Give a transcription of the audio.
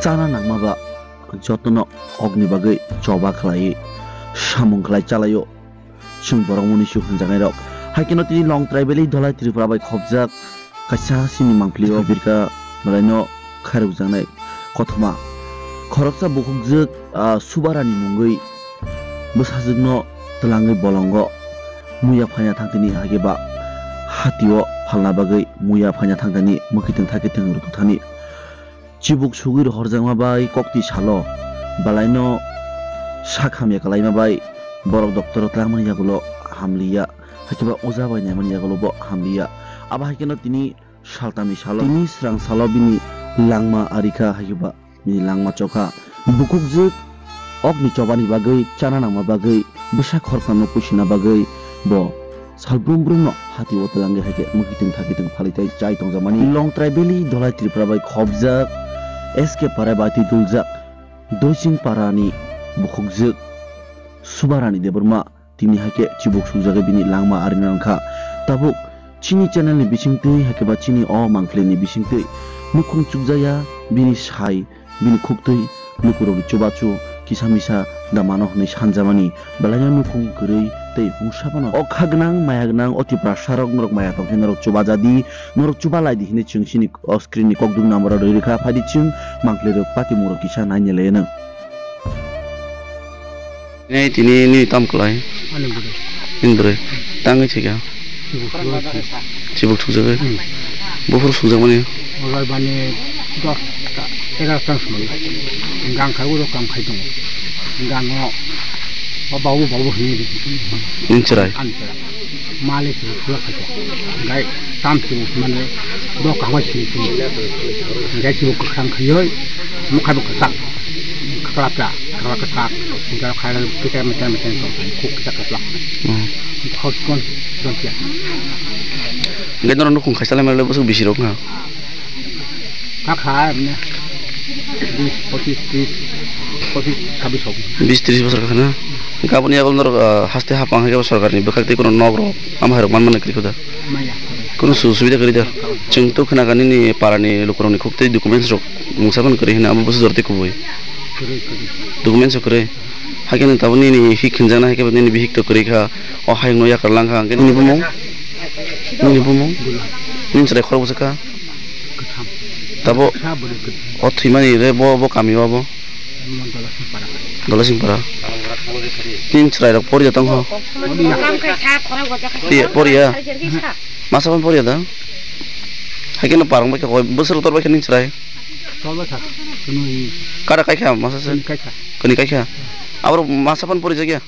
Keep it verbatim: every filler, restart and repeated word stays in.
chana nangma ba jotono okni bagwi choba khlaiwi samung khlai chalaio chwng borok mwnwi su hwnjaknairok. Hai kheno tini Longtrai Valley Dholai Tripura bai khopjak kaisa sini mangpili o birka belaino khairokjaknai kothoma khoroksa bukhukjwk, ah, Subarani mungwi bwsajwkno twlangwi bolongo muya phaina thangtini, hai khe ba hatio phalna bagwi muya phaina thangtini mwkhitwng thakitwng rwtwthani. Chibuk sugwi rohorjakma bai kokti salo belaino sak hamya kalaima bai borok doctor o twlangmani yagulo hamliya, hai khe ba oja bai naimani yagulo bo hamliya. Abo hai kheno tini saltamni salo, tini srang salo bini langma arikha, hai khe ba bini langma chokha. Bukhukjwk okni chobani bagwi, chana nangma bagwi, bwsa khoroknamno puisina bagwi bo salbrum brumno hatio twlangwi hai khe mwkhitwng thakitwng phalwi tei chai tongjakmani. Longtrai Valley Dholai Tripura bai khopjak S K Para bai twi duljak Doising Parani bukhukjwk Subarani Debbarma tini hai khe chibuk sukjagwi bini langma arina wngkha. Tabuk chini channel ni bisingtwi hai khe ba chini o mangpili ni bisingtwi nukhung chukjaya bini sai, bini khuktwi lukurokni chubachu kisa misa da mano hwnwi sanjamani, belaino nukhung kwrwi tei mungsa phano. O kha gwnang maya gwnang o Tiprasarok norok maya tong khe norok chubajadi, norok chubalaidi hwnwi chwng chini o screen ni kokduk number o rwi rwkha, phaidi chwng mangpili rok patimung rok kisa nainelai nang. Nei tini ni tam klai? Ani bwrwi. Nini bwrwi. Tangwi thika? Chibuk sukjak. Chibuk sukjagwi? Hmm. Buphuru sukjakmani? Oro bani dos ta, egaroh ta sumai. Gang khai uro kam khai tongo. Gango. Ba babu, babu hini. Nini chwrai? Ani chwrai. Malik se khula khato. Gai tam se mane do kahwa se se. Gai se kwkhwrang khayoi. Mokha bo kwchak. Khakla pla, khakla kwchak. Gai khayla kita meten meten to. Khuk kita kaplak. Hmm. Khos kon don tia. Gai norok nukhung khaisa lai male bosok bisi rok na. Kha kha emne. Bis, pochis, tris, pochis, sabis hok. Bis tris bosor kha na? Hwnkhe aboni yago norok, ah, haste hapang hai khe bo sorkarni bwkhak tei kheno nok rok, ama hai rok manmani kwrwi kho da? Maya. Kheno sujug subida kwrwi da? Chwng to khna kha nini parani lukurokni khuktwi documents rok mungsa phano kwrwi hwnwi abo bwswk jora tei kubui. Kwrwi, kwrwi. Documents rok kwrwi. Hai khe nwng tabuk nini hik hwnjaknai, hai khe nini bihik to kwrwi kha, o hayungno yakar lang kha, hwnkhe nini bumung? Nini bumung? Nini chwrai khorok bwswk kha? Kwtham. Tabo kwtham bwrwi kwtham. O thwimani re bo, bo kami o bo? Mo Dolasingpara. Dolasingpara. Nini chwrai rok poriya tong ho? Poriya. Poriya, poriya? Masa phano poriya da? Hai khe no parang bai kha koi, bwswk tor bai kha nini chwrai? Tor bai kha. Kunu hi. Kara kai kha masa se? Kunu kai kha. Kunu kai kha. Aboro masa phano pori jakya?